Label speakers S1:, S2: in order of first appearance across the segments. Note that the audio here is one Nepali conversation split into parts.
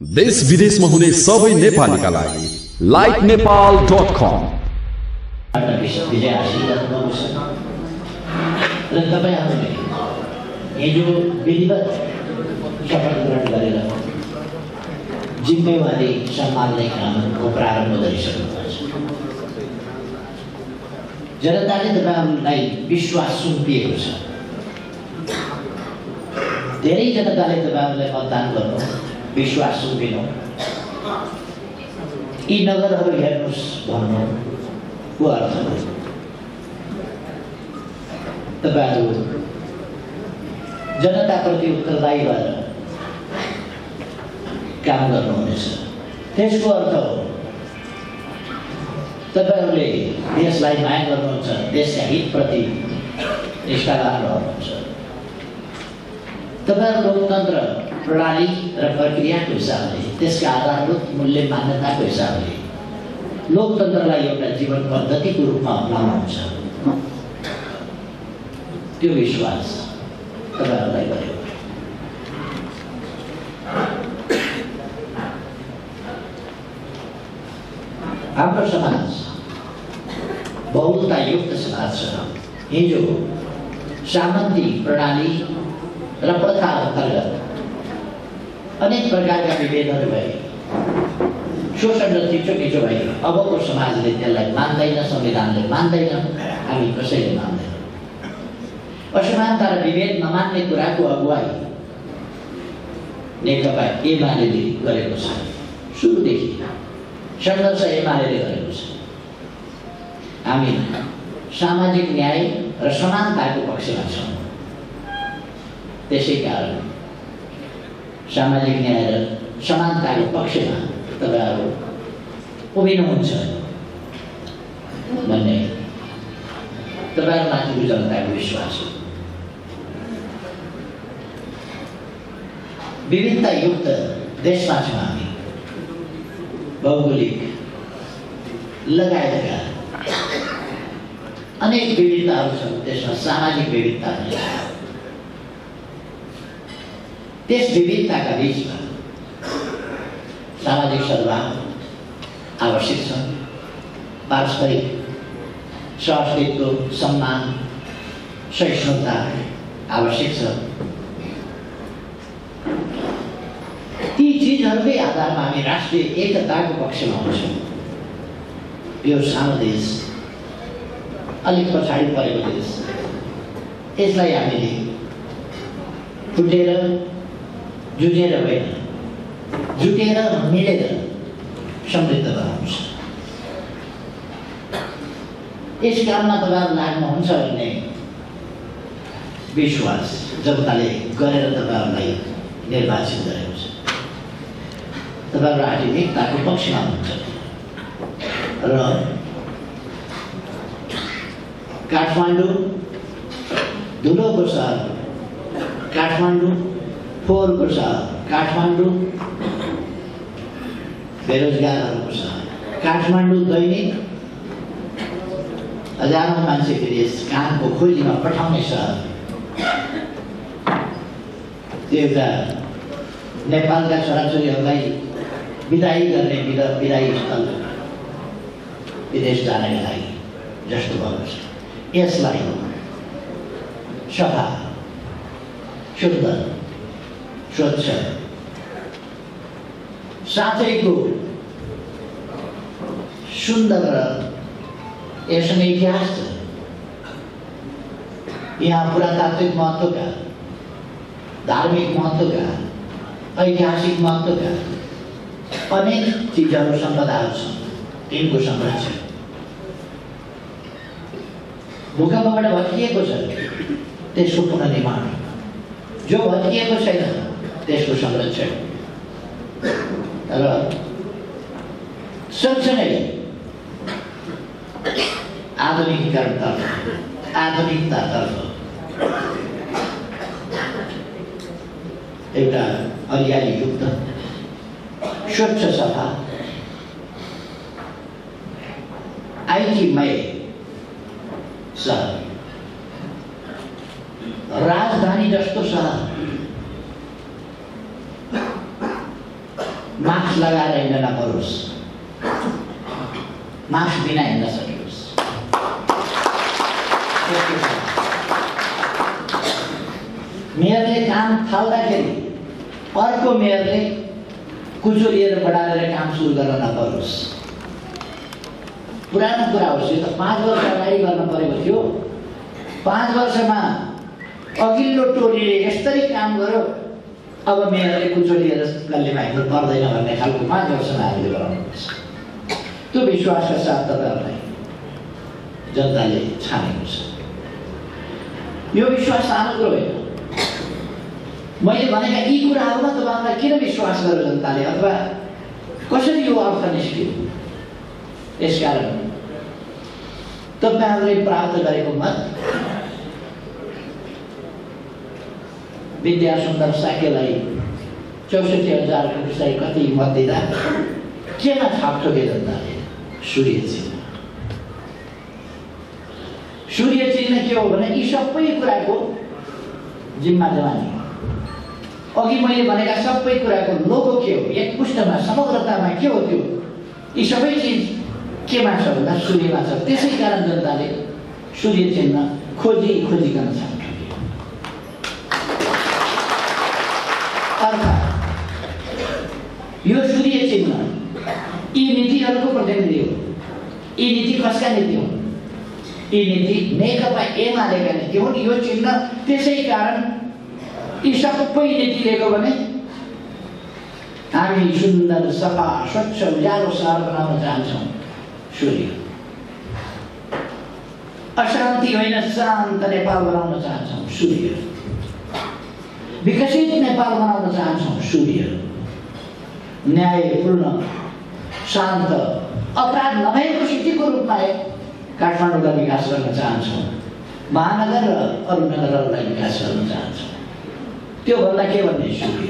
S1: देश विदेशमा हुने सबै नेपालीका लागि lightnepal.com
S2: विजय हासिल गर्नुभएको छ र तपाईहरुले हिजो विधिवत शपथ ग्रहण गरेर जिम्मेवारी सम्हाल्ने कामको प्रारम्भ गरिसक्नुभएको छ। जनताले तपाईहरुलाई विश्वास सुम्पिएको छ। धेरै जनताले तपाईहरुलाई मतदान गर्नु विश्वास सुम्पिनु यी नगरहरू हेर्नुस् भन्नु को अर्थ हो। तपाईहरु जनताप्रति उत्तरदायी भएर काम गर्नुहुनेछ। त्यसको अर्थ हो तपाईहरुले देशलाई माया गर्नुहुन्छ, देशका हितप्रति निष्ठावान रहनुहुन्छ। तपाईहरु लोकतन्त्र प्रणाली र प्रक्रियाको हिसाबले त्यसका आधारभूत मूल्य मान्यताको हिसाबले लोकतन्त्रलाई एउटा जीवन पद्धतिको रूपमा अपनाउनुहुन्छ। त्यो विश्वास तपाईहरुलाई गर्यो। हाम्रो समाज बहुलतायुक्त समाज छ। हिजो सामन्ती प्रणाली र प्रथा अन्तर्गत अनेक प्रकारका विभेदहरू भए, शोषण र थिचोमिचो भए। अबको समाजले त्यसलाई मान्दैन, संविधानले मान्दैन, हामी कसैले मान्दैन। असमानता र विभेद नमान्ने कुराको अगुवाई नेकपा एमाले गरेको छ। सुरुदेखि सङ्घर्ष एमाले गरेको छ। हामी सामाजिक न्याय र समानताको पक्षमा छौँ। त्यसै कारण सामाजिक न्याय र समानताको पक्षमा तपाईहरु उभिनुहुन्छ भन्ने तपाईहरुमाथिको जनताको विश्वास हो। विविधतायुक्त देशमा छौँ हामी। भौगोलिक लगायतका अनेक विविधताहरू छन्। त्यसमा सामाजिक विविधता पनि छ। त्यस विविधताका बीचमा सामाजिक सद्भाव आवश्यक छ। पारस्परिक सहअस्तित्व, सम्मान, सहिष्णुता आवश्यक छ। ती चिजहरूकै आधारमा हामी राष्ट्रिय एकताको पक्षमा हुन्छौँ। यो सानो देश, अलिक पछाडि परेको देश, यसलाई हामीले फुटेर जुझेर होइन, जुटेर मिलेर समृद्ध बनाउँछ। यस काममा तपाईहरु लाग्नुहुन्छ भन्ने विश्वास जनताले गरेर तपाईहरुलाई निर्वाचित गरेको छ। तपाईहरु राष्ट्रिय एकताको पक्षमा हुनुहुन्छ र काठमाडौँ धुलोको सहर, काठमाडौँ फोहोरको सहर, काठमाडौँ बेरोजगारहरूको सहर, काठमाडौँ दैनिक हजारौं मान्छे विदेश कामको खोजीमा पठाउने सहर, त्यो एउटा नेपालका छोराछोरीहरूलाई विदाई गर्ने विदाई स्थल विदेश जानका लागि जस्तो भएको छ। यसलाई सफा, शुद्ध, स्वच्छ, साथैको सुन्दर र यसमा इतिहास छ। यहाँ पुरातात्विक महत्त्वका, धार्मिक महत्त्वका, ऐतिहासिक महत्त्वका अनेक चिजहरू, सम्पदाहरू छन्। तिनको संरक्षण भूकम्पबाट भत्किएको छ, त्यसको पुनर्निर्माण, जो भत्किएको छैन त्यसको संरक्षण र सँगसँगै आधुनिकीकरणतर्फ, आधुनिकतातर्फ एउटा हरियालीयुक्त, स्वच्छ, सफा, आइटीमय सहर, राजधानी जस्तो सहर, मास्क लगाएर हिँड्न नपरोस्, मास्क बिना हिँड्न सकियोस्। मेयरले काम थाल्दाखेरि अर्को मेयरले कुचो लिएर बढाएर काम सुरु गर्न नपरोस्। पुरानो कुरा होस्, यो त 5 वर्ष अगाडि गर्न परेको थियो। 5 वर्षमा अघिल्लो टोलीले यस्तरी काम गर्यो, अब मेयरले कुचो लिएर गल्लीमा हिँड्नु पर्दैन भन्ने खालको 5 वर्षमा हामीले गराउनुपर्छ। त्यो विश्वासका साथ तपाईँहरूलाई जनताले छानेको छ। यो विश्वास सानो कुरो होइन। मैले भनेका यी कुराहरूमा तपाईँहरूलाई किन विश्वास गर्यो जनताले, अथवा कसरी यो अर्थ निस्कियो? यसकारण तपाईँहरूले प्राप्त गरेको मत विद्या सुन्दर साक्यलाई 64,000 को विषय कति मत दिँदा केमा छाप ठोके जनताले? सूर्य चिन्ह। सूर्य चिन्ह के हो भने यी सबै कुराको जिम्मा जवानी। अघि मैले भनेका सबै कुराको लोगो के हो, एक पुष्टमा समग्रतामा के हो, त्यो यी सबै चिज केमा छ भन्दा सूर्यमा छ। त्यसै कारण जनताले सूर्य चिन्ह खोजिकन छाप ठोके। अर्थात् यो सूर्य चिन्ह यी नीतिहरूको प्रतिनिधि हो। यी नीति कसका नीति हुन्? यी नीति नेकपा एमालेका नीति हुन्। यो चिन्ह त्यसै कारण यी सबै नीति लिएको भने हामी सुन्दर सफा स्वच्छ उज्यालो सहर बनाउन चाहन्छौँ। सूर्य अशान्ति होइन शान्त नेपाल बनाउन चाहन्छौँ। सूर्य विकसित नेपाल बनाउन चाहन्छौँ। सूर्य न्यायपूर्ण शान्त अपराध नभएको सिटीको रूपमा काठमाडौँलाई विकास गर्न चाहन्छौँ। महानगर र अरू नगरहरूलाई विकास गर्न चाहन्छौँ। त्यो भन्दा के भन्ने? सूर्य।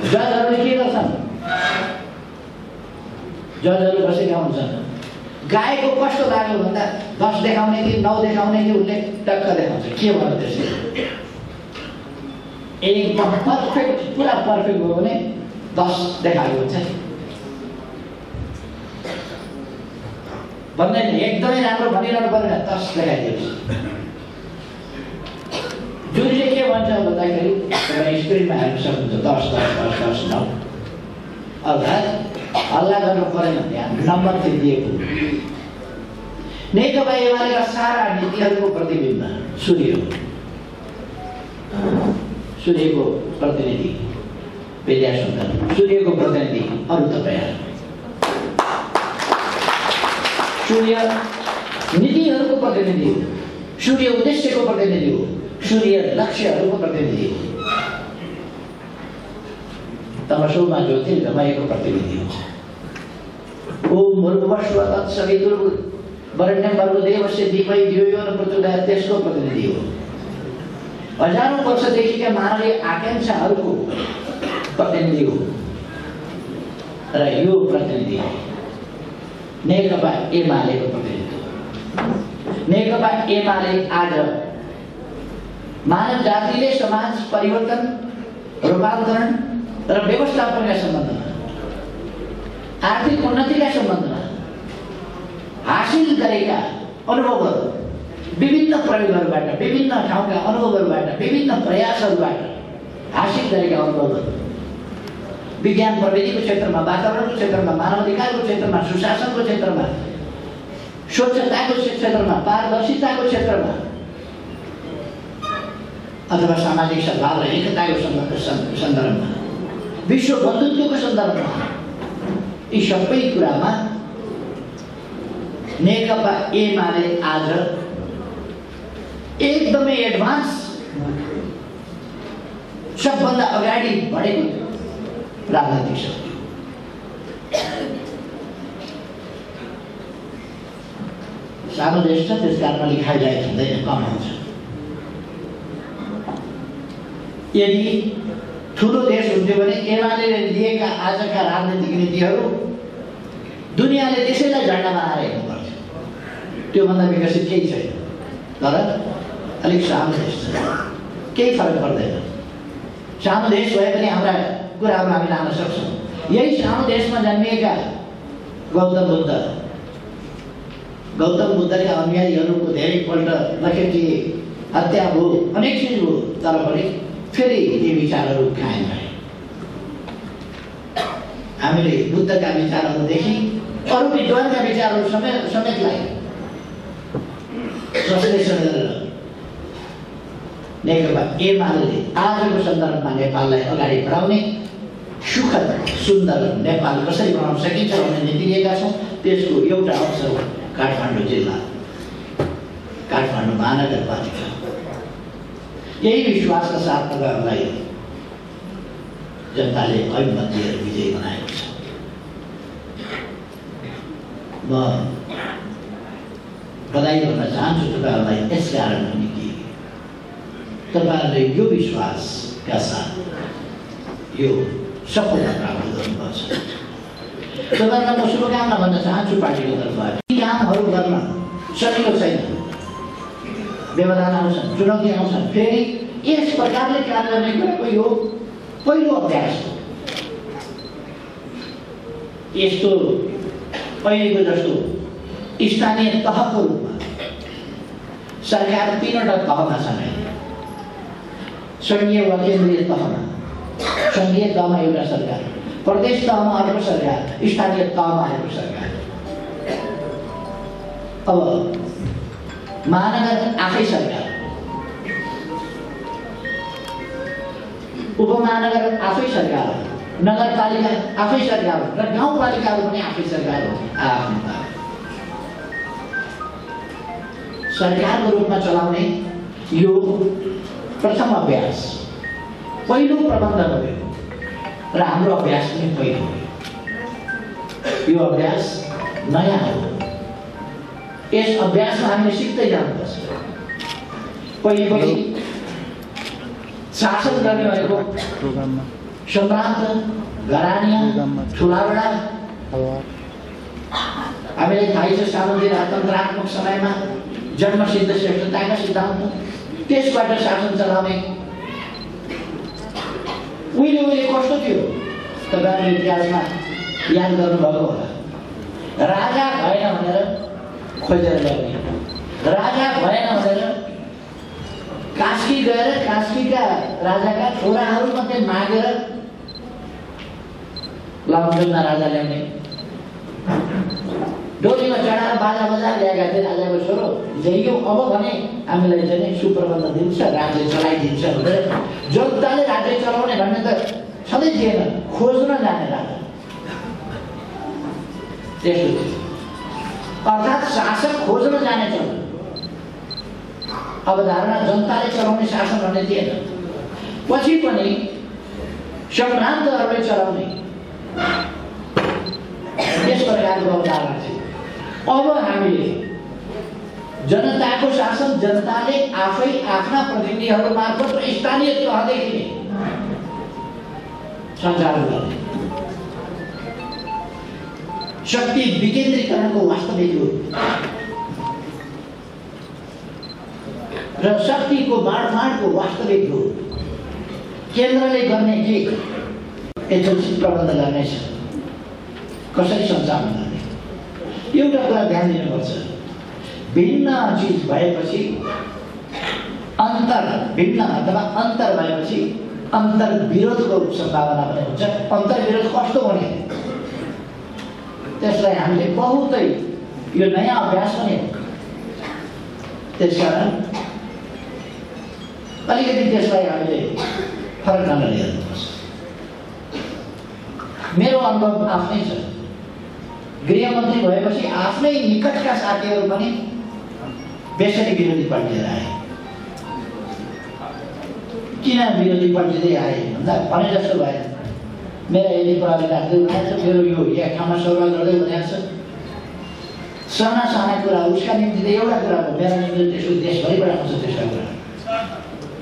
S2: जजहरूले के गर्छन्? जजहरू बसेका हुन्छन्। गाएको कस्तो लाग्यो भन्दा 10 देखाउने कि 9 देखाउने कि उसले टक्क देखाउँछ। के भन्नु त्यसले? एकदम पर्फेक्ट, पुरा पर्फेक्ट भयो भने 10 देखाएको हुन्छ नि। भन्दैन एकदमै राम्रो भनिरहनु पर्दैन, 10 देखाइदियोस्। जुनले के भन्छ भन्दाखेरि तपाईँ स्क्रिनमा हेर्न सक्नुहुन्छ 10 10 10 10 9। अर्थात् हल्ला गर्नु परेन, त्यहाँ नम्बर चाहिँ दिएको। नेकपा एमालेका सारा नीतिहरूको प्रतिबिम्ब सूर्य हो। सूर्यको प्रतिनिधि विद्या सुन्दर, सूर्यको प्रतिनिधि अरू तपाईँहरू। सूर्य नीतिहरूको प्रतिनिधि हो। सूर्य उद्देश्यको प्रतिनिधि हो। सूर्य लक्ष्यहरूको प्रतिनिधि हो। तमसोमा ज्योतिर्गमयको प्रतिनिधि हो। ओम भूर्भुवस्सुः तत्सवितुर्वरेण्यं भर्गो देवस्य धीमहि धियो यो न प्रचोदयात्, त्यसको प्रतिनिधि हो। हजारौं वर्षदेखिका मानवीय आकांक्षाहरूको प्रतिनिधि हो। र यो प्रतिनिधि नेकपा एमालेको प्रतिनिधि हो। नेकपा एमाले आज मानव जातिले समाज परिवर्तन, रूपान्तरण र व्यवस्थापनका सम्बन्धमा, आर्थिक उन्नतिका सम्बन्धमा हासिल गरेका अनुभवहरू, विभिन्न प्रयोगहरूबाट, विभिन्न ठाउँका अनुभवहरूबाट, विभिन्न प्रयासहरूबाट हासिल गरेका अनुभवहरू, विज्ञान प्रविधिको क्षेत्रमा, वातावरणको क्षेत्रमा, मानवाधिकारको क्षेत्रमा, सुशासनको क्षेत्रमा, स्वच्छताको क्षेत्रमा, पारदर्शिताको क्षेत्रमा, अथवा सामाजिक सद्भाव र एकताको सन्दर्भमा, विश्व बन्धुत्वको सन्दर्भमा, यी सबै कुरामा नेकपा एमाले आज एकदमै एडभान्स, सबभन्दा अगाडि बढेको राजनीतिक शक्ति। सानो देश छ, त्यस कारण अलिक हाइलाइट हुँदैन, कम हुन्छ। यदि ठुलो देश हुन्थ्यो भने एमालेले लिएका आजका राजनीतिक नीतिहरू दुनियाँले त्यसैलाई झन्डा बनाएर हेर्नु पर्थ्यो। त्योभन्दा विकसित केही छैन। तर अलिक सानो देश छ, केही फरक पर्दैन। सानो देश भए पनि हाम्रा कुराहरू हामी लान सक्छौँ। यही सानो देशमा जन्मिएका गौतम बुद्धका अनुयायीहरूको धेरैपल्ट नखेटिए, हत्या भयो, अनेक चिज भयो, तर पनि फेरि यी विचारहरू कायम रहे। हामीले बुद्धका विचारहरूदेखि अरू विद्वानका विचारहरू समेतलाई संश्लेषण गरेर नेकपा एमाले आजको सन्दर्भमा नेपाललाई अगाडि बढाउने सुखद सुन्दर नेपाल कसरी बनाउन सकिन्छ भन्ने नीति लिएका छौँ। त्यसको एउटा अंश हो काठमाडौँ जिल्ला, काठमाडौँ महानगरपालिका। यही विश्वासका साथ तपाईँहरूलाई जनताले अभिमत दिएर विजयी बनाएको छ। म बधाई भन्न चाहन्छु तपाईँहरूलाई यस कारण पनि कि तपाईँहरूले यो विश्वासका साथ यो सफलता प्राप्त गर्नुभएको छ। तपाईँहरूलाई म शुभकामना भन्न चाहन्छु पार्टीको तर्फबाट। यी कामहरू गर्न सकिलो छैन, व्यवधान आउँछन्, चुनौती आउँछन्। फेरि यस प्रकारले काम गर्ने कुराको यो पहिलो अभ्यास हो। यस्तो अहिलेको जस्तो स्थानीय तहको रूपमा सरकार 3वटा तहमा छन्। संघीय वा केन्द्रीय तहमा, संघीय तहमा एउटा सरकार, प्रदेश तहमा अर्को सरकार, स्थानीय तहमा अर्को सरकार। अब महानगर आफै सरकार, उपमहानगर आफै सरकार, नगरपालिका आफै सरकार र गाउँपालिकाहरू पनि आफै सरकार हो। आफ्नो सरकारको रूपमा चलाउने यो प्रथम अभ्यास, पहिलो प्रबन्ध हो र हाम्रो अभ्यास पनि पहिलो हो। यो अभ्यास नयाँ हो। यस अभ्यासमा हामीले सिक्दै जानुपर्छ। पहिले शासन गर्ने भनेको सम्रान्त, घरानिया, ठुलाबडा। हामीलाई थाहै छ सामन्ती राजतन्त्रात्मक समयमा जन्मसिद्ध श्रेष्ठताका सिद्धान्त, त्यसबाट शासन चलाउने। उहिले कस्तो थियो तपाईँहरूले इतिहासमा याद गर्नुभएको होला। राजा भएन भनेर खोजेर ल्याउने, राजा भएन भनेर कास्की गएर कास्कीका राजाका छोराहरू मात्रै मागेर लमजुममा राजा ल्याउने। डोलीमा चढाएर बाजा बजाएर ल्याएका थिए राजाको छोरो, जइयो अब भने हामीलाई चाहिँ सुप्रबन्ध दिन्छ, राज्य चलाइदिन्छ भनेर। जनताले राज्य चलाउने भन्ने त सधैँ थिएन, खोज्न जाने राजा त्यस्तो थियो। अर्थात् शासक खोज्न जाने चलन। अवधारणा जनताले चलाउने शासन भन्ने थिएन। पछि पनि सम्भ्रान्तहरूले चलाउने यस प्रकारको अवधारणा थियो। अब हामीले जनताको शासन जनताले आफै आफ्ना प्रतिनिधिहरू मार्फत र स्थानीय तहदेखि नै सञ्चालन गर्ने शक्ति विकेन्द्रीकरणको वास्तविक रूप र शक्तिको बाँडफाँडको वास्तविक रूप केन्द्रले गर्ने के यथोचित प्रबन्ध गर्नेछ, कसरी सञ्चालन गर्ने। एउटा कुरा ध्यान दिनुपर्छ, भिन्न चिज भएपछि भिन्न अथवा अन्तर भएपछि अन्तर्विरोधको सम्भावना पनि हुन्छ। अन्तर्विरोध कस्तो हुने त्यसलाई हामीले बहुतै यो नयाँ अभ्यास पनि हो। त्यसकारण अलिकति त्यसलाई हामीले फरक ढङ्गले हेर्नुपर्छ। मेरो अनुभव आफ्नै छ। गृहमन्त्री भएपछि आफ्नै निकटका साथीहरू पनि बेसरी विरोधी पार्टीतिर आए। किन विरोधी पार्टीतिर आए भन्दा भने जस्तो भएन। मेरा यदि प्रहरी राख्दै भनेको छ, मेरो यो यहाँ ठाउँमा सौरा गर्दै भनेको छ, साना साना कुरा उसका निम्ति त एउटा कुरा हो, मेरा निम्ति त्यसको देशभरिबाट आउँछ त्यसका कुरा।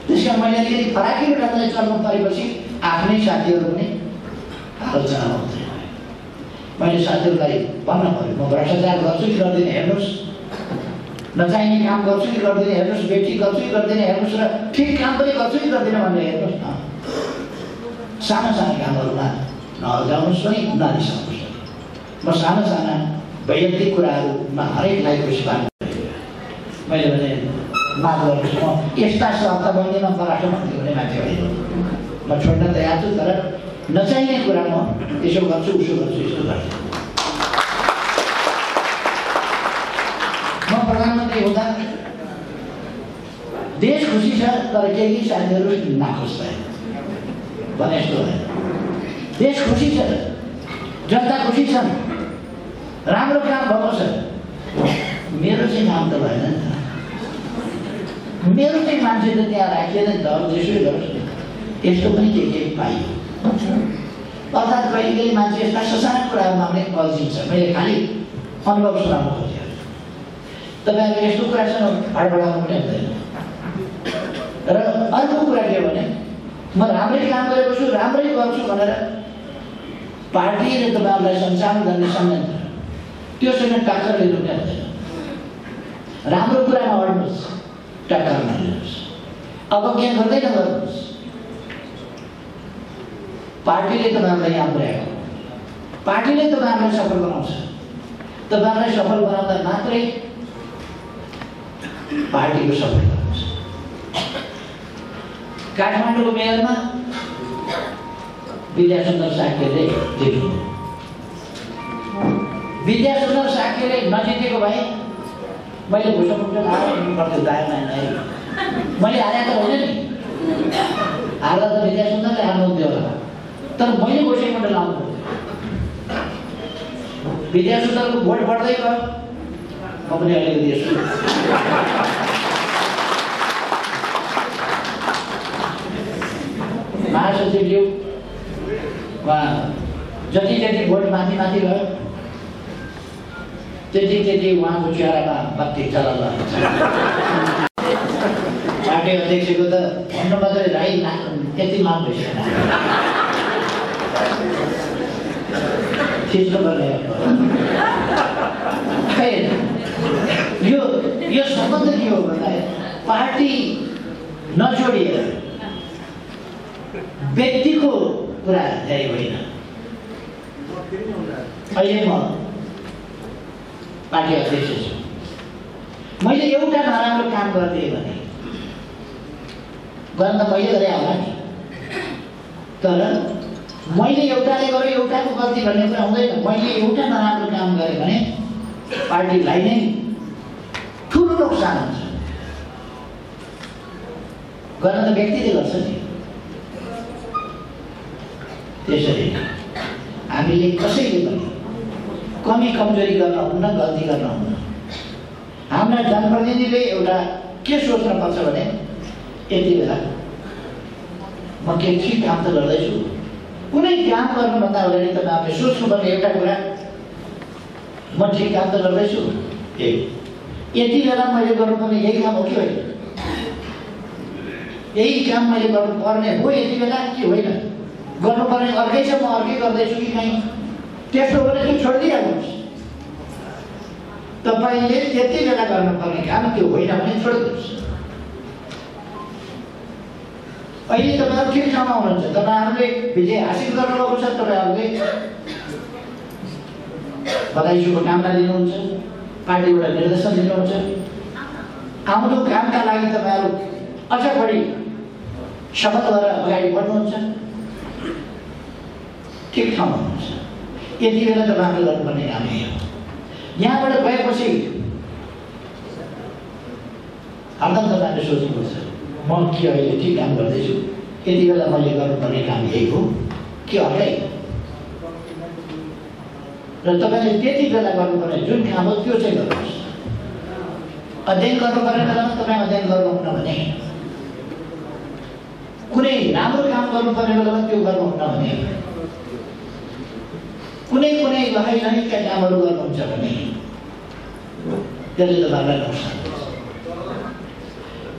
S2: त्यसका मैले अलिकति फराकिलो ढङ्गले चल्नु परेपछि आफ्नै साथीहरू पनि आलोचना आउँछ। मैले साथीहरूलाई भन्न पऱ्यो, म भ्रष्टाचार गर्छु कि गर्दिनँ हेर्नुहोस्, नचाहिने काम गर्छु कि गर्दिनँ हेर्नुहोस्, बेठी गर्छु कि गर्दिनँ हेर्नुहोस्, र ठिक काम पनि गर्छु कि गर्दिनँ भनेर हेर्नुहोस् न। साना साना कामहरूमा नअल्झाउनुहोस् पनि नरिसाउनुहोस्। म साना साना वैयक्तिक कुराहरूमा हरेकलाई खुसी पार्नु मैले भने माफ गर्नुहोस्, म यस्ता सहभागीमा पराठो भन्दै हुने मान्छे होइन। म छोड्न तयार छु, तर नचाहिने कुरा म यसो गर्छु उसो गर्छु यस्तो गर्छु। म प्रधानमन्त्री हुँदा देश खुसी छ, तर केही साथीहरू नाखुस भए भने यस्तो भयो। देश खुसी छ, जनता खुसी छन्, राम्रो काम भएको छ, मेरो चाहिँ काम त भएन नि त। मेरो चाहिँ मान्छे त त्यहाँ राखिएन नि त, त्यसै गरोस् न। यस्तो पनि के पाइयो। अर्थात् कहिले कहिले मान्छे यस्ता ससाना कुराहरूमा पनि अल्झिन्छ। मैले खालि अनुभव सुनाउनु खोजेँ। तपाईँहरूले यस्तो कुरासँग हडबडाउनु पनि हुँदैन। र अर्को कुरा के भने म राम्रै काम गरेको छु, राम्रै गर्छु भनेर पार्टीले तपाईँहरूलाई सञ्चालन गर्ने संयन्त्र त्योसँग टक्कर लिनु पनि हुँदैन। राम्रो कुरामा अड्नुहोस्, टक्कर नलिनुहोस्, अवज्ञा गर्दै नगर्नुहोस्। पार्टीले तपाईँहरूलाई यहाँ पुर्याएको, पार्टीले तपाईँहरूलाई सफल बनाउँछ। तपाईँहरूलाई सफल बनाउँदा मात्रै पार्टीको सफलता हुन्छ। काठमाडौँको मेयरमा विद्यासुन्दर साक्यले जित्नु। विद्यासुन्दर साक्यले नजितेको भए मैले घोषणा गर्थेँ दायाँ मैले हारेको त होइन नि, हार्दा त विद्यासुन्दरले हार्नुहुन्थ्यो होला, तर मैले घोषणा लाउनु पर्थ्यो। विद्यासुन्दरको भोट बढ्दै गयो, म पनि अलिकति यसो महासचिवज्यू जति जति भोट माथि माथि गयो त्यति उहाँको चेहरामा बत्ती चलाउनु। पार्टी अध्यक्षको त भन्नु मात्रै राई यति माग भइसकेन, थिच्नुपर्ने यो सम्बन्ध के हो भन्दा पार्टी नछोडिएर व्यक्तिको कुरा धेरै होइन। अहिले म पार्टी अध्यक्ष छु, मैले एउटा नराम्रो काम गरिदिएँ भने गर्न त मैले गरे होला नि, तर मैले एउटाले गरेँ एउटाको गल्ती भन्ने कुरा हुँदैन। मैले एउटा नराम्रो काम गरेँ भने पार्टीलाई नै ठुलो नोक्सान हुन्छ। गर्न त व्यक्तिले गर्छ नि। त्यसरी हामीले कसैले पनि कमी कमजोरी गर्न हुन्न, गल्ती गर्न हुन्न। हाम्रा जनप्रतिनिधिले एउटा के सोच्नुपर्छ भने यति बेला म के ठिक काम त गर्दैछु, कुनै काम गर्नुभन्दा अगाडि तपाईँहरूले सोच्नुपर्ने एउटा कुरा म ठिक काम त गर्दैछु, यति बेला मैले गर्नुपर्ने यही काम हो कि होइन, यही काम मैले गर्नुपर्ने हो यति बेला कि होइन, गर्नुपर्ने अर्कै छ म अर्कै गर्दैछु कि कहीँ, त्यसो भने त्यो छोडिदिइहाल्नुहोस्। तपाईँले त्यति बेला गर्नुपर्ने काम त्यो होइन भने छोडिदिनुहोस्। अहिले तपाईँहरू ठिक ठाउँमा हुनुहुन्छ, तपाईँहरूले विजय हासिल गर्नुभएको छ, तपाईँहरूले बधाई शुभकामना दिनुहुन्छ, पार्टीबाट निर्देशन दिनुहुन्छ, आउँदो कामका लागि तपाईँहरू अझ बढी शपथ गरेर अगाडि बढ्नुहुन्छ, ठिक ठाउँमा हुनुहुन्छ। यति बेला तपाईँहरूले गर्नुपर्ने काम यही हो। यहाँबाट गएपछि हरदम तपाईँहरूले सोच्नुपर्छ म के अहिले ठिक काम गर्दैछु, यति बेला मैले गर्नुपर्ने काम यही हो कि अर्कै। र तपाईँले त्यति बेला गर्नुपर्ने जुन काम हो त्यो चाहिँ गर्नुहोस्। अध्ययन गर्नुपर्ने बेलामा तपाईँ अध्ययन गर्नुहुन्न भने, कुनै राम्रो काम गर्नुपर्ने बेलामा त्यो गर्नुहुन्न भने, कुनै कुनै लहाइलहाइका कामहरू गर्नुहुन्छ भने त्यसले तपाईँलाई नोक्सान हुन्छ।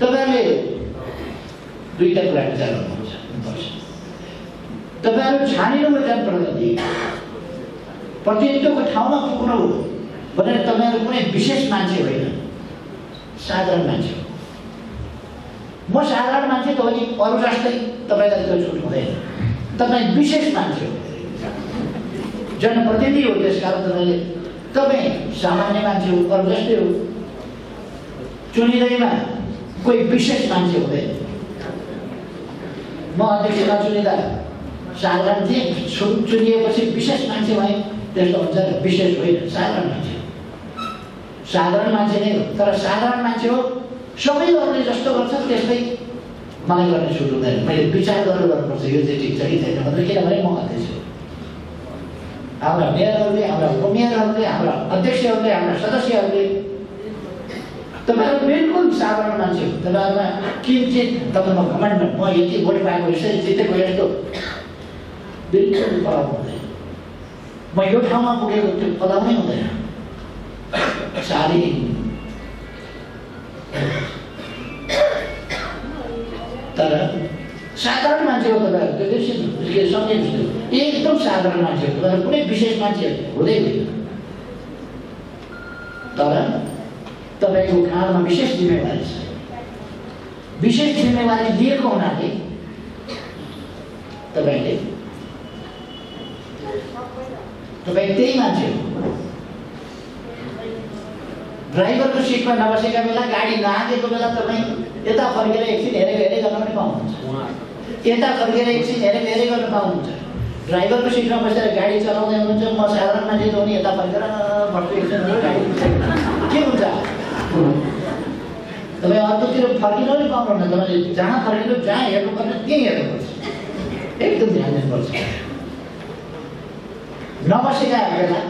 S2: तपाईँहरूले दुईटा कुरा विचार गर्नुहुन्छ। तपाईँहरू छानिनु जनप्रतिनिधि प्रतिनिधित्वको ठाउँमा पुग्नु भनेर तपाईँहरू कुनै विशेष मान्छे होइन, साधारण मान्छे हो। म साधारण मान्छे त हो नि, अरू जस्तै तपाईँलाई त्यो छुट हुँदैन। तपाईँ विशेष मान्छे हो, जनप्रतिनिधि हो, त्यसकारण तपाईँ सामान्य मान्छे हो, अरू जस्तै हो। चुनिँदैमा कोही विशेष मान्छे हुँदैन। म अध्यक्ष नचुनिँदा साधारण थिएँ, चुनिएपछि विशेष मान्छे भएँ, त्यस्तो हुन्छ र विशेष होइन, साधारण मान्छे। साधारण मान्छे नै हो, तर साधारण मान्छे हो, सबै अरूले जस्तो गर्छ त्यस्तै मलाई गर्ने छुट हुँदैन। मैले विचार गर्नुपर्छ यो चाहिँ ठिक छ कि छैन भनेर, किनभने म अध्यक्ष हो। हाम्रा मेयरहरूले, हाम्रा उपमेयरहरूले, हाम्रा अध्यक्षहरूले, हाम्रा सदस्यहरूले तपाईँहरू बिल्कुल साधारण मान्छे हो। तपाईँहरूमा किन्चित तपाईँमा घमण्ड, म यति भोट पाएको यसरी जितेको यस्तो बिल्कुल पलाउ हुँदैन। म यो ठाउँमा पुगेको त्यो पलाउनै हुँदैन। साह्रै तर साधारण मान्छे हो तपाईँहरू, त्यो बिर्सिनु सम्झिनु, एकदम साधारण मान्छे हो तपाईँहरू, कुनै विशेष मान्छे हुँदै होइन। तर तपाईँको काममा विशेष जिम्मेवारी छ। विशेष जिम्मेवारी दिएको हुनाले तपाईँ त्यही मान्छे हो। ड्राइभरको सिटमा नबसेका बेला, गाडी नआगेको बेला तपाईँ यता फर्केर एकछिन हेरेको गर्न पनि पाउनुहुन्छ, यता फर्केर एकछिन हेरेको गर्न पाउनुहुन्छ। ड्राइभरको सिटमा बसेर गाडी चलाउँदै हुनुहुन्छ, म साधारण मान्छे हो नि, यता फर्केर बस्छु एकछिन गाडी के हुन्छ? तपाईँ अर्कोतिर फर्किनु पनि पाउनुहुन्न। तपाईँले जहाँ फर्किनु, जहाँ हेर्नुपर्ने त्यहीँ हेर्नुपर्छ, एकदम ध्यान दिनुपर्छ। नबसेका बेला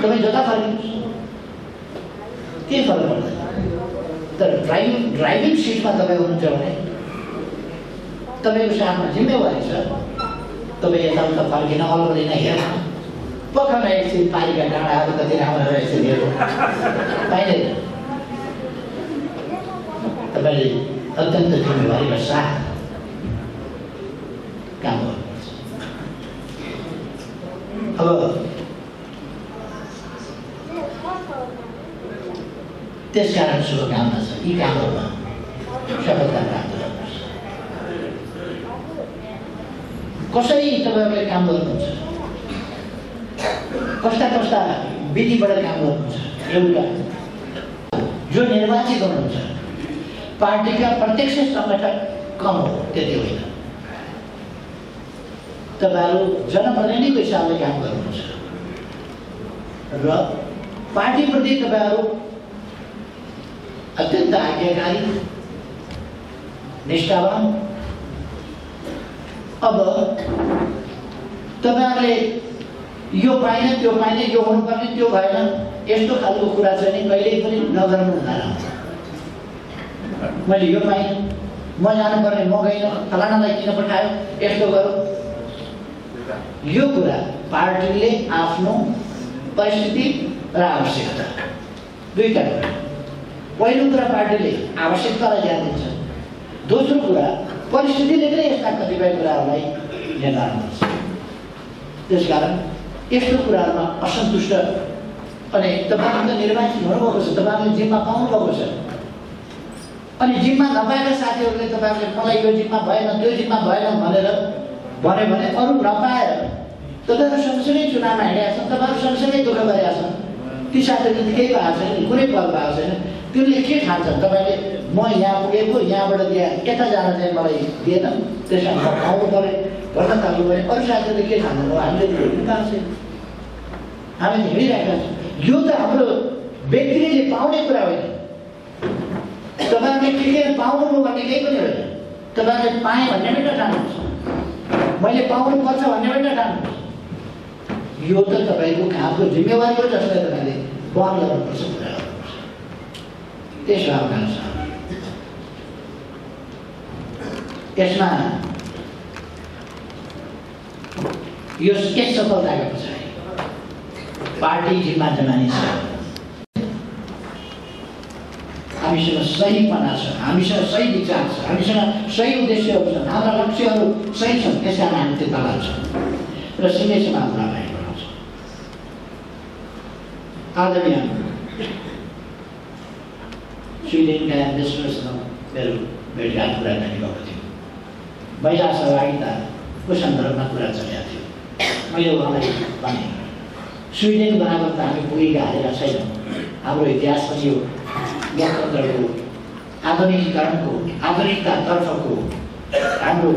S2: तपाईँ जता फर्किनुहोस् केही फरक पर्दैन। तर ड्राइभिङ सिटमा तपाईँ हुनुहुन्छ भने तपाईँको साथमा जिम्मेवारी छ। तपाईँ यताउता फर्किन, अल्बलिन हेर्न, पखन एकछिन पारीका डाँडाहरू कति राम्रो रहेछ हेर्नु पाइँदैन। तपाईँले अत्यन्त जिम्मेवारीका साथ काम गर्नुपर्छ। अब त्यसकारण शुभकामना छ, यी कामहरूमा सफलता प्राप्त गर्नुहोस्। कसरी तपाईँहरूले काम गर्नुहुन्छ, कस्ता कस्ता विधिबाट काम गर्नुहुन्छ? एउटा जो निर्वाचित हुनुहुन्छ, पार्टीका प्रत्यक्ष संगठन कम हो त्यति होइन, तपाईँहरू जनप्रतिनिधिको हिसाबले काम गर्नुहुन्छ र पार्टीप्रति तपाईँहरू अत्यन्त आज्ञाकारी, निष्ठावान। अब तपाईँहरूले यो पाएन, त्यो पाएन, यो हुनुपर्ने, त्यो भएन, यस्तो खालको कुरा चाहिँ नि कहिल्यै पनि नगर्नु हुँदैन। मैले यो पाइनँ, म जानुपर्ने म गइनँ, फलानालाई किन पठायो, यस्तो गरौँ, यो कुरा पार्टीले आफ्नो परिस्थिति र आवश्यकता दुईटा कुरा। पहिलो कुरा पार्टीले आवश्यकतालाई ध्यान दिन्छ, दोस्रो कुरा परिस्थितिले पनि यस्ता कतिपय कुराहरूलाई निर्धारण गर्छ। त्यसकारण यस्तो कुराहरूमा असन्तुष्ट, अनि तपाईँहरू त निर्वाचित हुनुभएको छ, तपाईँहरूले जिम्मा पाउनुभएको छ, अनि जिम्मा नपाएका साथीहरूले तपाईँहरूले मलाई यो जिम्मा भएन, त्यो जिम्मा भएन भनेर भन्यो भने अरू नपाएर तपाईँहरू सँगसँगै चुनावमा हिँडेका छन्, तपाईँहरू सँगसँगै दुःख गरेका छन्, ती साथीहरूले केही भएको छैन, कुनै फल भएको छैन, तिनले के खान्छन्? तपाईँले म यहाँ पुगेको, यहाँबाट यता जान चाहिँ मलाई दिएन, त्यसमा म पाउनु पऱ्यो, भर्न थाल्नु पऱ्यो, अरू साथीहरूले के खान्छन्? हामीले त हिँड्नु पाएको छैन, हामी हिँडिरहेका छौँ। यो त हाम्रो व्यक्तिले पाउने कुरा होइन। तपाईँहरूले के पाउनुभयो भन्ने केही पनि होइन। तपाईँहरूले पाएँ भन्ने पनि नठान्नुहोस्, मैले पाउनुपर्छ भन्ने पनि नठान्नुहोस्। यो त तपाईँको कामको जिम्मेवारी हो, जसलाई तपाईँले वहन गर्नुपर्छ, कुरा गर्नुपर्छ। त्यसो आउँछ। यसमा यो यस सफलताको पछाडि पार्टी जिम्मा जमानी छ, हामीसँग सहीपना छ, हामीसँग सही विचार छ, हामीसँग सही उद्देश्यहरू छन्, हाम्रा लक्ष्यहरू सही छन्, त्यस कारण हामी त्यता लाग्छौँ र सिधै समाजलाई बनाउँछौँ। आज बिहान स्विडेनका एम्बेसडरसँग मेरो भेटघाट कुराकानी भएको थियो। महिला सहभागिता को सन्दर्भमा कुरा चलेको थियो। मैले उहाँलाई भने स्विडेन बराबर त हामी पुगेका हालेका छैनौँ। हाम्रो इतिहास पनि यो लोकतन्त्रको आधुनिकीकरणको आधुनिकतातर्फको हाम्रो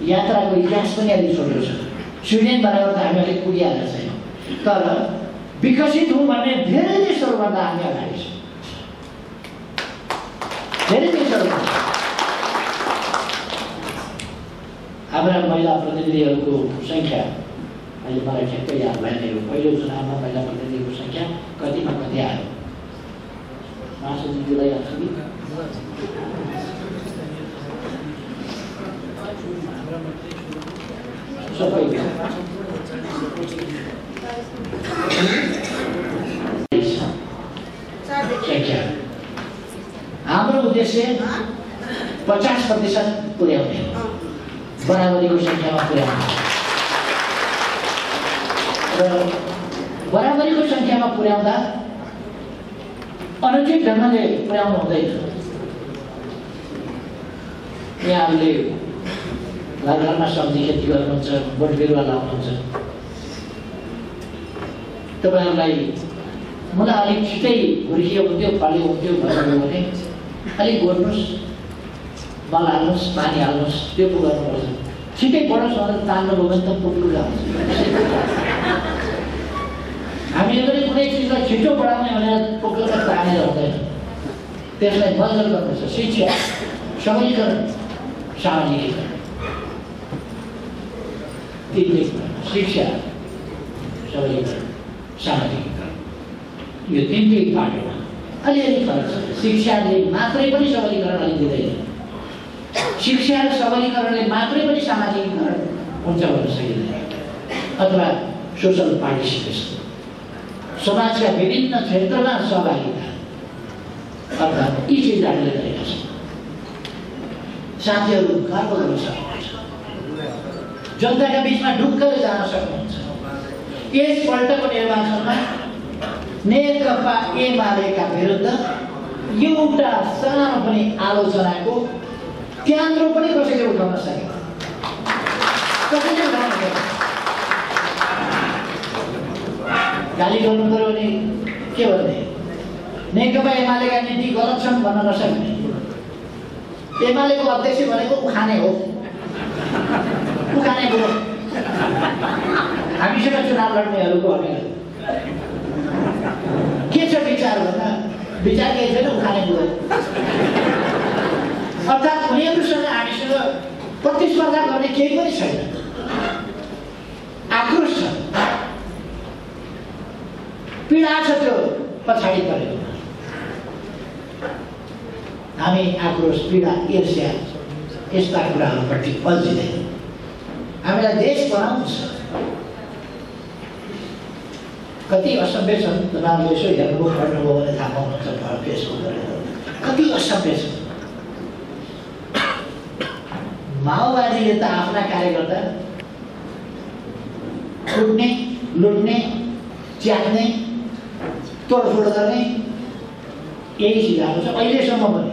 S2: यात्राको इतिहास पनि अलिक छोटो छ। स्विडेन बराबर त हामी अलिक पुगिहालेका छैनौँ, तर विकसित हौँ भन्ने धेरै देशहरूभन्दा हामी अगाडि छौँ। धेरै देशहरूमा हाम्रा महिला प्रतिनिधिहरूको सङ्ख्या अहिले मलाई ठ्याक्कै याद भएन। यो पहिलो चुनावमा महिला प्रतिनिधिको सङ्ख्या कतिमा कति आयो महासचिवजीलाई याद छ कि? सबै सङ्ख्या। हाम्रो उद्देश्य 50% पुर्याउने, बराबरीको सङ्ख्यामा पुर्याउने र बराबरीको सङ्ख्यामा पुर्याउँदा अनुचित ढङ्गले पुर्याउनु हुँदैन। यहाँहरूले घर घरमा सब्जी खेती गर्नुहुन्छ, बोट बिरुवा लाउनुहुन्छ, तपाईँहरूलाई मलाई अलिक छिटै हुर्कियो हुन्थ्यो, फल्यो हुन्थ्यो भन्नुभयो भने अलिक गोड्नुहोस्, मल हाल्नुहोस्, पानी हाल्नुहोस्, त्यो पो गर्नुपर्छ। छिटै बढोस् भनेर तान्नुभयो भने त पुग्नुगा हुन्छ। हामीले पनि कुनै चिजलाई छिटो बढाउने भनेर पुग्नु त तानेर हुँदैन, त्यसलाई बदल गर्नुपर्छ। शिक्षा, सबलीकरण, सामाजिकीकरण, शिक्षा, सबलीकरण, सामाजिकीकरण, यो तिनटै पाटोमा अलिअलि फरक छ। शिक्षाले मात्रै पनि सबलीकरण अलि दिँदैन, शिक्षा र सबलीकरणले मात्रै पनि सामाजिकीकरण हुन्छ भन्न सकिँदैन। अथवा सोसल पार्टिसिपेसन, समाजका विभिन्न क्षेत्रमा सहभागिता, अर्थात् यी चिज हामीले गरेका छौँ। साथीहरू गर्व गर्न सक्नुहुन्छ, जनताका बिचमा ढुक्कले जान सक्नुहुन्छ। यसपल्टको निर्वाचनमा नेकपा एमालेका विरुद्ध एउटा सानो पनि आलोचनाको केन्द्र पनि कसैले उठाउन सकेन, कसैले उठाउन सकेन। गाली गर्नु पर्यो भने के भन्ने, नेकपा एमालेका नीति गलत छन् भन्न नसक्ने। एमालेको अध्यक्ष भनेको उखाने हो, उखाने बुढो। हामीसँग चुनाव लड्नेहरूको अभियान के छ विचार भन्दा विचार केही छैन, उखाने बुढो। अर्थात् उनीहरूसँग हामीसँग प्रतिस्पर्धा गर्ने केही पनि छैन, आक्रोश छ, पीडा छ त्यो पछाडि परेको। हामी आक्रोश, पीडा, ईर्ष्या यस्ता कुराहरूपट्टि अल्झिँदैन। हामीलाई देश बनाउँछ। कति असभ्य छन्, तपाईँहरूले यसो हेर्नुभयो पढ्नुभयो भने थाहा पाउनुहुन्छ। फेसबुक गरेर कति असभ्य छ। माओवादीले त आफ्ना कार्यकर्ता कुट्ने, लुट्ने, च्यात्ने, तोडफोड गर्ने यही सिकाएको छ अहिलेसम्म पनि।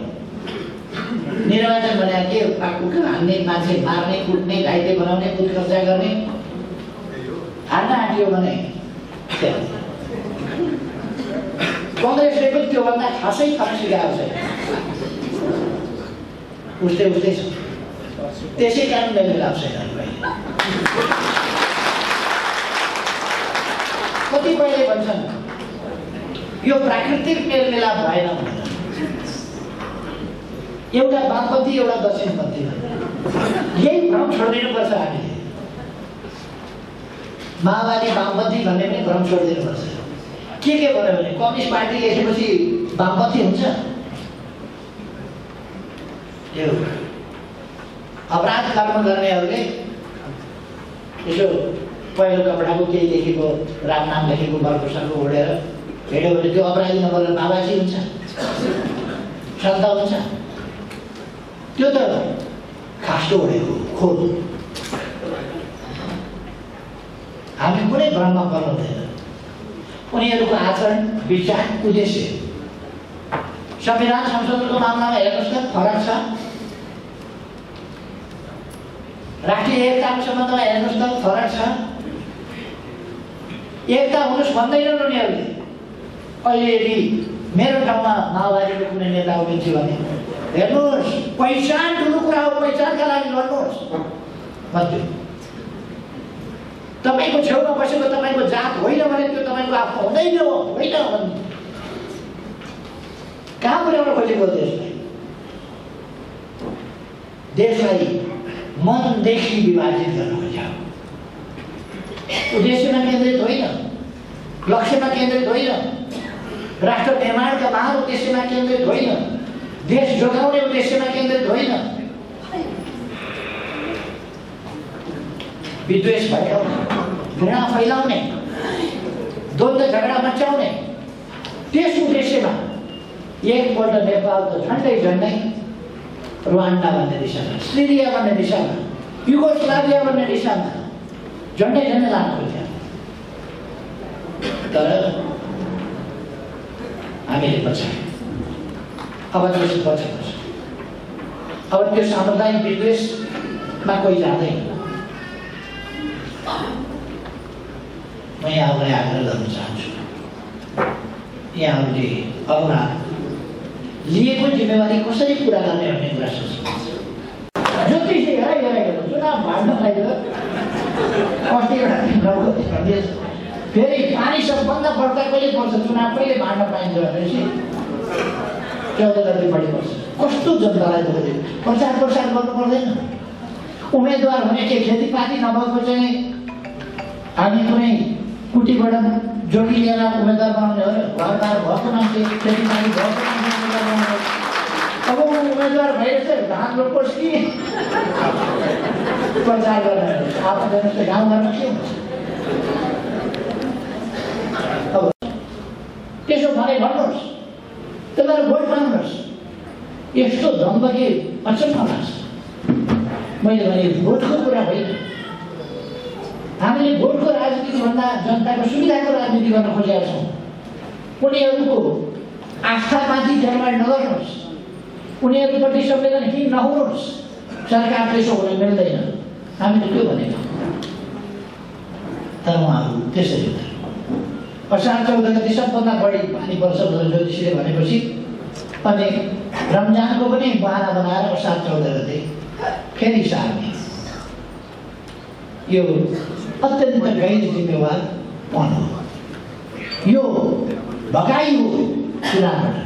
S2: निर्वाचन भने के, कुकुर हान्ने, मान्छे मार्ने, कुट्ने, घाइते बनाउने, बुथ कब्जा गर्ने, हार्न आँटियो भने कङ्ग्रेसले पनि त्योभन्दा खासै फरक सिकाएको छ। उस्तै उस्तै छ। त्यसै कारण मिलाप छैन। कतिपयले भन्छन् यो प्राकृतिक मेलमिलाप भएन भनेर। एउटा वामपन्थी एउटा दक्षिणपन्थी, यही भ्रम छोडिदिनुपर्छ हामीले। माओवादी वामपन्थी भन्ने पनि भ्रम छोडिदिनुपर्छ। के भन्यो भने कम्युनिस्ट पार्टी लेखेपछि वामपन्थी हुन्छ। यो अपराध कर्म गर्नेहरूले यसो पहिलो कपडाको केही लेखेको, राम नाम लेखेको बर्खुसरको उडेर हेऱ्यो भने त्यो अपराधी नभएर बाबाजी हुन्छ, सन्त हुन्छ। त्यो त खास्टो उडेको खोल। हामी कुनै भ्रममा पर्नु हुँदैन। उनीहरूको आचरण, विचार, उद्देश्य संविधान संशोधनको मामलामा हेर्नुहोस् त फरक छ। राष्ट्रिय एकताको सम्बन्धमा हेर्नुहोस् त फरक छ। एकता हुनुहोस् भन्दैनन् उनीहरूले। अहिले यदि मेरो ठाउँमा माओवादीको कुनै नेता उभिन्थ्यो भने हेर्नुहोस्, पहिचान ठुलो कुरा हो, पहिचानका लागि लड्नुहोस् भन्थ्यो। तपाईँको छेउमा बसेको तपाईँको जात होइन भने त्यो तपाईँको आफ्नो हुँदैन होइन भन्ने कहाँ पुर्याउन खोजेको देशलाई? देशलाई मनदेखि विभाजित गर्न खोज्यो। उद्देश्यमा केन्द्रित होइन, लक्ष्यमा केन्द्रित होइन, राष्ट्र निर्माणका महान उद्देश्यमा केन्द्रित होइन, देश जोगाउने उद्देश्यमा केन्द्रित होइन। विद्वेष भड्काउने, घृणा फैलाउने, द्वन्द्व झगडा मचाउने त्यस उद्देश्यमा एकपल्ट नेपाल त झन्डै रुवान्डा भन्ने दिशामा, सिरिया भन्ने दिशामा, युगोस्लाभिया भन्ने दिशामा झन्डै लानु खोज्यो। तर हामीले बचायौँ। अब त्यसो बचाउनु छ। अब त्यो सामुदायिक विद्वेषमा कोही जाँदैन। म यहाँहरूलाई आग्रह गर्न चाहन्छु, यहाँहरूले अब लिएको जिम्मेवारी कसरी पुरा गर्ने भन्ने कुरा सोच्नुपर्छ। ज्योतिषी हेराइरहेको चुनाव भाड्नलाई त कति एउटा फेरि पानी सबभन्दा बढ्दा कहिले पर्छ, चुनाव कहिले भाड्न पाइन्छ भनेपछि 14 गते बढी पर्छ। कस्तो जनतालाई बोल्यो, प्रचार गर्नु पर्दैन। उम्मेदवार हुने के खेतीपाती नभएको चाहिँ हामी कुनै कुटीबाट जोडी लिएर उम्मेदवार बनाउने हो र घरबार भएको मान्छे, खेतीपाती भएको मान्छे उम्मेदवार बनाउने। अब उम्मेदवार भइरहेछ, धान रोप्नुहोस् कि प्रचार गर्ने आफ्नो हेर्नुहोस् त गाउँघरमा के हुन्छ। अब त्यसो भने भन्नुहोस्, तपाईँहरू भोट माग्नुहोस्। यस्तो द्वन्द्व के अचम्म लाग्छ। मैले भने भोटको कुरा होइन, हामीले भोटको राजनीतिभन्दा जनताको सुविधाको राजनीति गर्न खोजेका छौँ। उनीहरूको आस्थामाथि जलवायु नगर्नुहोस्, उनीहरूप्रति संवेदनहीन नहुनुहोस्। सरकार त्यसो हुन मिल्दैन, हामीले त्यो भनेको। तर उहाँहरू त्यसरी हुँदैन। असार 14 गते सबभन्दा बढी पानी पर्छ भनेर ज्योतिषीले भनेपछि अनि रमजानको पनि बहाना बनाएर असार 14 गते फेरि सार्ने, यो अत्यन्त गैर जिम्मेवार पन हो। यो भगाइ हो चुनावबाट।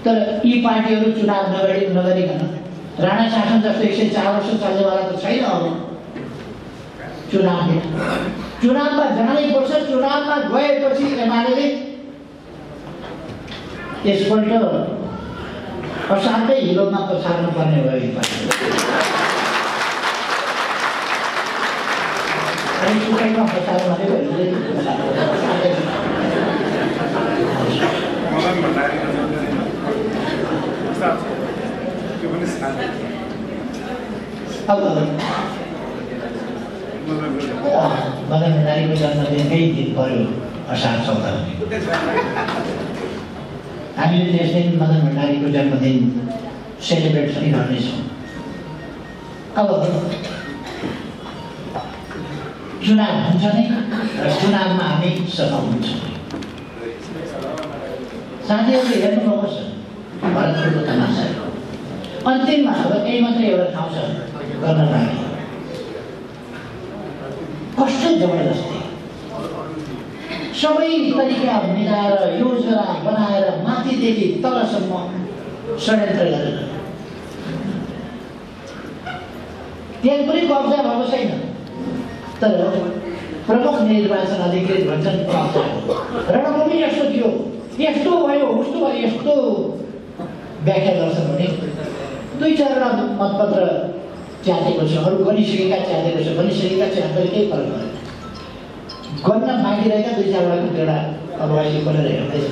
S2: तर यी पार्टीहरू चुनाव नगरिकन राणा शासन जस्तो 104 वर्ष चल्नेवाला त छैन। अब चुनावमा जानै पर्छ। चुनावमा गएपछि एमाले यसपल्ट अशान्तै हिलोमा पछार्नु पर्ने भयो। यी पार्टी सुकाइमा पछार्नु भनेको मदन भण्डारीको जन्मदिनकै दिन पर्यो असार 14। हामीले त्यस दिन मदन भण्डारीको जन्मदिन सेलिब्रेट पनि गर्नेछौँ। अब चुनाव हुन्छ नै र चुनावमा हामी सफल हुन्छौँ। साथीहरूले हेर्नुहोस् भरतपुरको तमासा। अन्तिममा अब केही मात्रै एउटा ठाउँ छ गर्न लागि। कस्तो जबरजस्ती सबै तरिका मिलाएर योजना बनाएर माथिदेखि तलसम्म षड्यन्त्र गरेर त्यहाँ कुनै कब्जा भएको छैन। तर प्रमुख निर्वाचन अधिकृत भन्छन् रणभूमि यस्तो थियो, यस्तो भयो, उस्तो भयो, यस्तो व्याख्या गर्छन् भने 2-4 मतपत्र च्यातेको छ, अरू गनिसकेका च्यातेको छ, गनिसकेका च्यातेर केही फरक पर्दैन। गर्न बाँकी रहेका 2-4 कुटेर अब अहिले खोलेर हेर्दैछ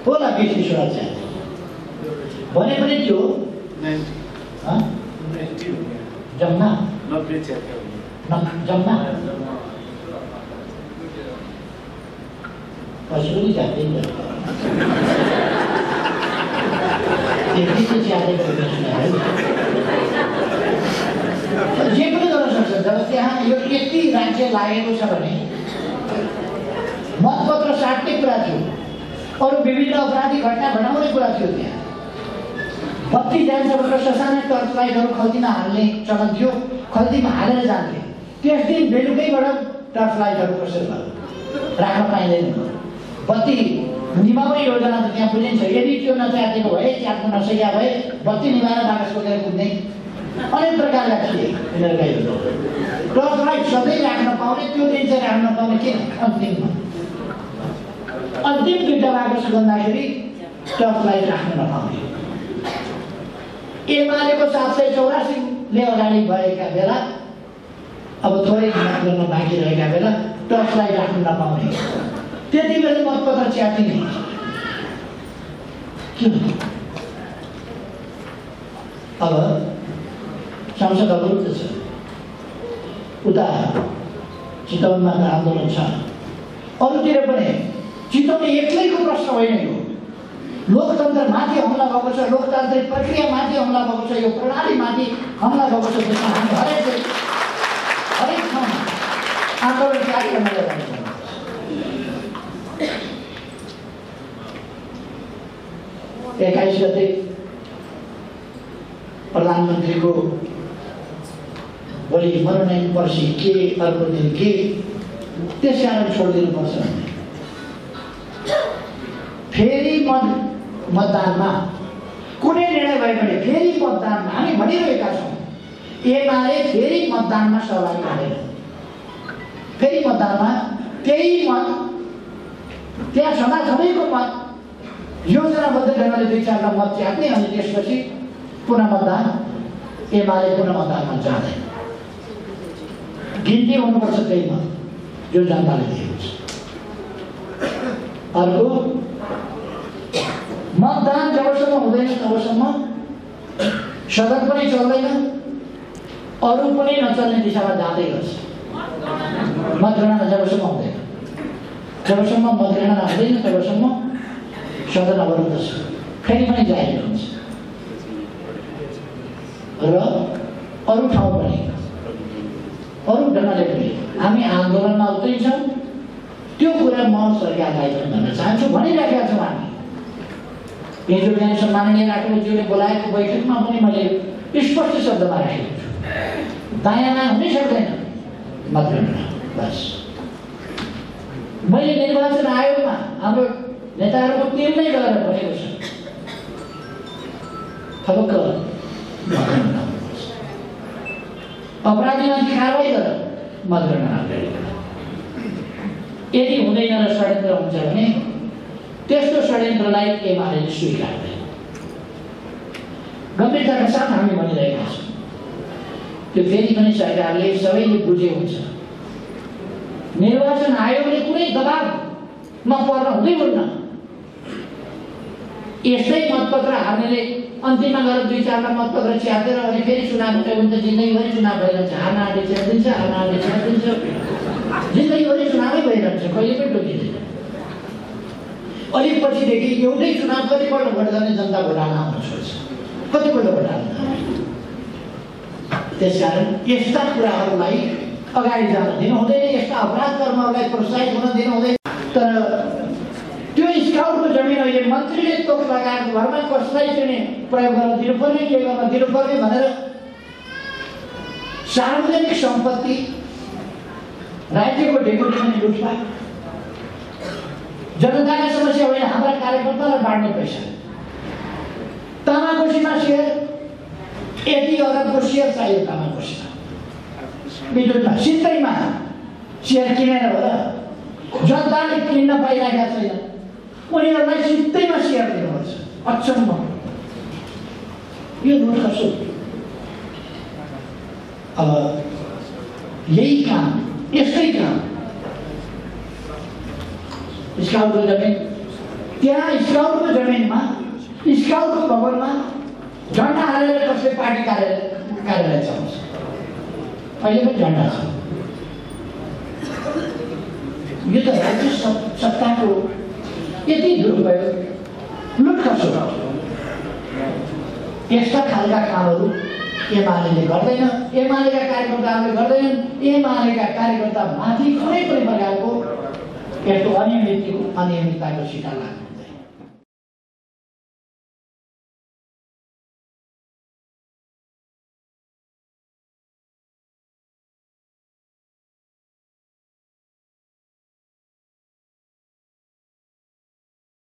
S2: होला 20-20 च्याते भने पनि त्यो जम्मा पछि पनि जाँदैन। त्यति चाहिँ च्यातेको यो यति राज्य लागेको छ भने मतपत्र साट्ने कुरा थियो, अरू विभिन्न अपराधिक घटना घटाउने कुरा थियो। त्यहाँ बत्ती जान्छ भनेर ससाना टर्च लाइटहरू खल्तीमा हाल्ने चलन थियो, खल्तीमा हालेर जान्थे। त्यस दिन बेलुकैबाट टर्च लाइटहरू कसरी राख्न पाइँदैन। बत्ती निभाउने योजना त त्यहाँ बुझिन्छ। यदि त्यो नच्यातेको भए, च्यात्न नसकेका भए बत्ती निभाएर बाकस बोकेर कुद्ने अनेक प्रकारका थिए यिनीहरूका योजना। टर्च लाइट सधैँ राख्न पाउने, त्यो दिन चाहिँ राख्न पाउने के अन्तिम दुईवटा बाकस गन्दाखेरि टर्च लाइट राख्न नपाउने। एमालेको 784ले अगाडि भएका बेला, अब थोरै हिम्मत गर्न बाँकी रहेका बेला टर्च लाइट राख्न नपाउने, त्यति बेला मतपत्र च्यातिने। किन अब संसद अवरुद्ध छ, उता चितवनमा आन्दोलन छ, अरूतिर पनि। चितवन एक्लैको प्रश्न होइन यो, लोकतन्त्रमाथि हमला भएको छ, लोकतान्त्रिक प्रक्रियामाथि हमला भएको छ, यो प्रणालीमाथि हमला भएको छ। त्यसमा हामी हरेक ठाउँमा आन्दोलन कार्यक्रम गरिरहेका छौँ। एक्काइस गते प्रधानमन्त्रीको भोलि मनोनयन, पर्सि के, अर्को दिन के, त्यस कारण छोडिदिनुपर्छ। फेरि मतदानमा कुनै निर्णय भए पनि फेरि मतदानमा हामी भनिरहेका छौँ, एमाले फेरि मतदानमा सहभागी हुँदैन। फेरि मतदानमा त्यही मत, त्यहाँ छँदाछँदैको मत योजनाबद्ध ढङ्गले 2-4 मत च्यात्ने, अनि त्यसपछि पुनः मतदान, एमाले पुनः मतदानमा जाँदैन। गिन्ती हुनुपर्छ त्यही मत जो जनताले दिएको छ। अर्को, मतदान जबसम्म हुँदैन तबसम्म सदन पनि चल्दैन, अरू पनि नचल्ने दिशामा जाँदै गर्छ। मतगणना जबसम्म हुँदैन, जबसम्म मतगणना हुँदैन तबसम्म सदन अवरुद्ध छ, फेरि पनि जारी हुन्छ। र अरू ठाउँ पनि अरू ढङ्गले पनि हामी आन्दोलनमा उत्रिन्छौँ। त्यो कुरा म सरकारलाई भन्न चाहन्छु, भनिरहेका छौँ हामी। हिजो बिहान सम्माननीय राष्ट्रपतिज्यूले बोलाएको बैठकमा पनि मैले स्पष्ट शब्दमा राखेको छु, दायाँ हुनै सक्दैन मतगणना। बस मैले निर्वाचन आयोगमा हाम्रो नेताहरूको टिम नै गएर भनेको छ, थपक्क मतगणना हुनुपर्छ, अपराधीमाथि कारवाही गरेर मतगणना गरिन्छ। यदि हुँदैन र षड्यन्त्र हुन्छ भने त्यस्तो षड्यन्त्रलाई एमाले स्वीकार्दैन। गम्भीरताका साथ हामी भनिरहेका छौँ। त्यो फेरि पनि सरकारले, सबैले बुझे हुन्छ। निर्वाचन आयोगले कुनै दबावमा पर्न हुँदैन। यस्तै मतपत्र हार्नेले अन्तिममा गएर 2-4 मतपत्र च्यातेर अनि फेरि चुनाव हुँदै हुन्छ, जिन्दगीभरि चुनाव भइरहन्छ। हार्न आँटे च्यातिन्छ, हार्न आँटे च्यातिन्छ, जिन्दगीभरि चुनावै भइरहन्छ, कहिले पनि टोकिँदैन। अलिक पछिदेखि एउटै चुनाव कतिपल्ट भोट गर्ने जनता घोटाला आउन छोड्छ, कतिपल्ट घोटाला। त्यसकारण यस्ता कुराहरूलाई अगाडि जान दिनु हुँदैन, यस्ता अपराध कर्महरूलाई प्रोत्साहित हुन दिनु हुँदैन। तर त्यो स्काउटको जमिन अहिले मन्त्रीले तोक लगाएको घरमा कसलाई चाहिँ प्रयोग गर्न दिनुपर्ने, के गर्न दिनुपर्ने भनेर सार्वजनिक सम्पत्ति, राज्यको डेपुटेसन लुटपाट, जनताका समस्या होइन, हाम्रा कार्यकर्तालाई बाँड्ने पैसा, तामाकोसीमा सेयर, यति अरबको सेयर चाहियो तामाकोसीमा, विद्युतमा सित्तैमा सेयर किनेर होला, जनताले किन्न पाइरहेका छैन, उनीहरूलाई सित्तैमा सेयर दिनुपर्छ। अचम्म, यो लुट खसुट। अब यही काम, यस्तै काम स्काउटको जमिन, त्यहाँ स्काउटको जमिनमा, स्काउटको भवनमा झन्डा हालेर कसले पार्टी कार्यालय चलाउँछ? अहिले पनि झन्डा छ। यो त राज्य सत्ताको यति दुरुपयोग, लुट खसुट। यस्ता खालका कामहरू एमाले गर्दैन, एमालेका कार्यकर्ताहरूले गर्दैनन्, एमालेका कार्यकर्ता माथि कुनै पनि प्रकारको यस्तो अनियमितताको शिकार लाग्छ।